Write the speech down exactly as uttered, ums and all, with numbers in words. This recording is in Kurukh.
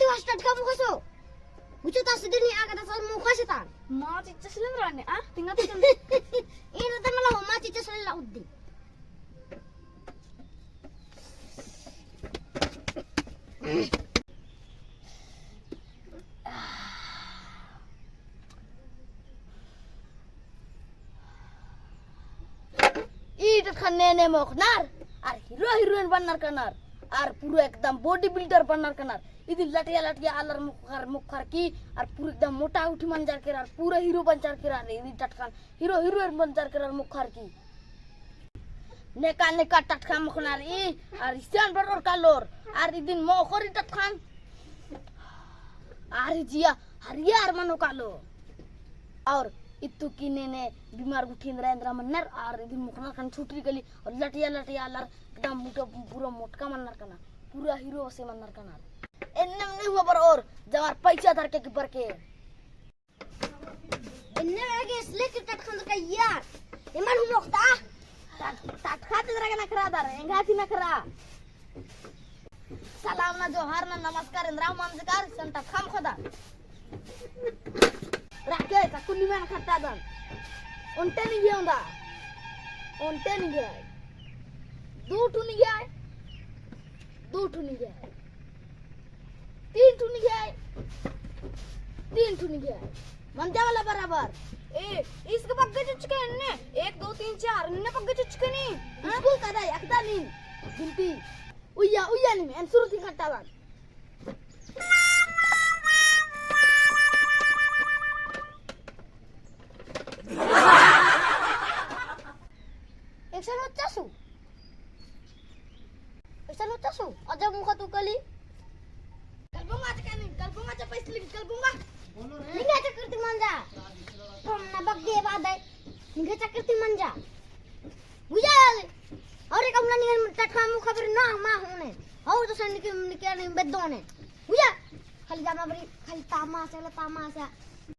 बस टटखा मुखसो। मुझे तो सदिनी आगा दस और मुखा से तान। माँ चिच्चा सुले राने, आ? तिंगा तो चल। इन तो मला हो, माँ चिच्चा सुले ला उद्दी। ई टटखा ने ने मोखनर, आर हीरो हीरोइन बननर कनर, आर पूरा एकदम body builder बननर कनर। इदिन लटिया लटिया आलर मुखर मुखर की, आर पूरा एकदम मोटा उठी मंजर केरर, पूरा हीरो बनचर केरर, इदी टटखन हीरो हीरोइन बनचर केरर मुखर की। नेका नेका टटखा मोखनर ई, आर इसन बरओर कालोर, आर इदिन मोखोर ई टटखन। आर जिया हरियर मनो कालो। और इत्तु की ने ने बीमार गुट्ठी एन्दरा एन्दरा मन्नर, आर इदिन मोखनर कन छुटरी गली, और लटिया लटिया आलर एकदम मोटो, पूरा मोटका मन्नर कना, पूरा हीरो से मन्नर कना। एन्ने मन्ने हुआ बरओर, जवार पैसा धरके की बरके। एन्ने लगे इसले कि टटखा दर का यार। एमन हूँ मोखता। टट-, टटखा दर का नखरा दर, एंगा की नखरा। सलाम ना जोहार ना नमस्कार, एन्दरा मंजकर, सन टटखा मोखदर। राके, चक्कु निमन खट्टा दन। ओन्टे निंगे ओन्दा। ओन्टे निंगे। दू ठू निंगे। दू ठू निंगे। तीन ठू निंगे। तीन ठू निंगे। मंजा वाला बराबर। ए, इसके पग्गे चुचके इन्ने। एक, दो, तीन, चार। इन्ने पग्गे चुचके नी। हाँ? स्कूल का दाई, अकदा नीन। गिनती। उइया, उइया नीम। एन सुरती खट्टा बान। एकसन होच्चा सु। एकसन होच्चा सु। अजब मुखा तू कली। कलबोंगा चका नहीं, कलबोंगा चका इसलिए कलबोंगा। निंगा चक्कर ती मंजा। तुम ना बग्गे बाद है। निंगा चक्कर ती मंजा। बुझा। और एक हमला निंगा टटखा मुखा बरी ना मा होने। और तो सन निके, निके नहीं बेदोने। बुझा। खाली जामा बरी, खाली तामाशा, तामाशा।